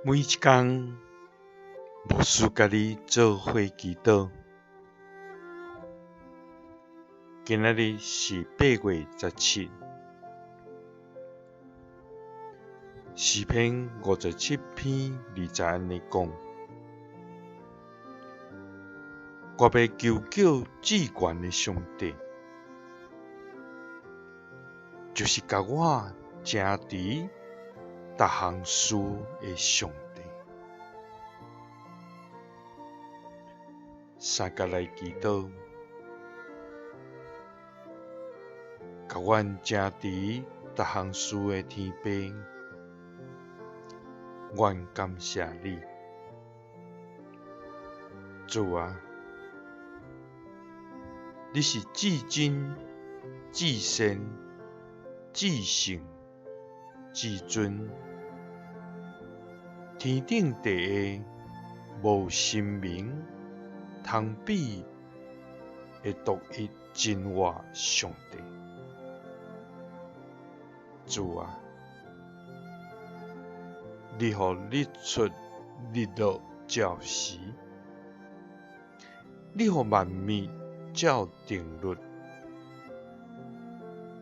每一工，牧師佮你做伙祈禱。今仔日是8月17，詩篇57篇2節按呢講：我欲求叫至懸的上帝，就是共我成治逐項事的上帝。三佮來祈禱，共阮成治逐項事的天父，阮感謝你，主啊，你是至真、至善、至聖、至尊，天頂地下無神明通比的獨一真活上帝。主啊，你予日出日落照時，你予萬物照定律，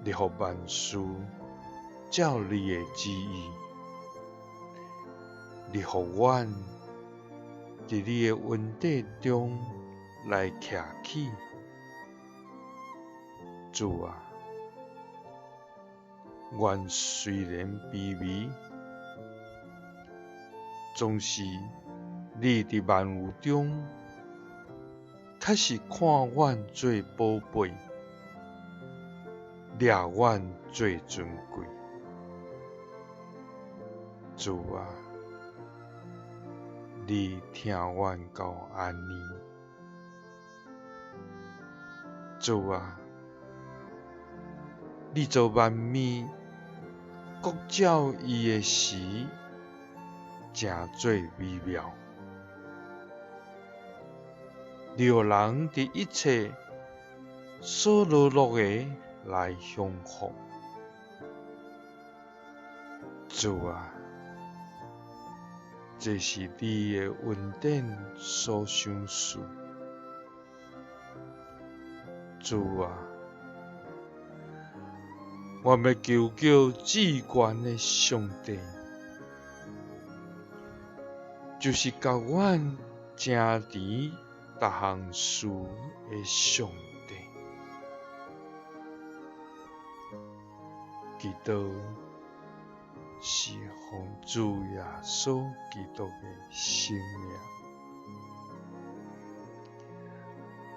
你予萬事照你的旨意，你予阮佇你的恩典中來徛起。主啊，阮雖然卑微，總是你佇萬有中，確實看阮做寶貝，掠阮做尊貴。主啊，你疼阮到按呢。主啊，你造萬物，各照伊的時，成做美妙。你予人佇一切所勞碌的來享福。主啊，這是你的恩典所賞賜。主啊，我欲求叫至懸的上帝，就是共阮成治逐項事的上帝。祈禱是奉主耶穌基督的聖名。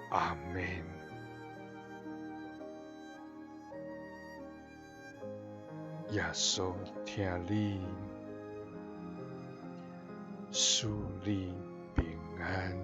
阿們。耶穌疼你，賜你平安。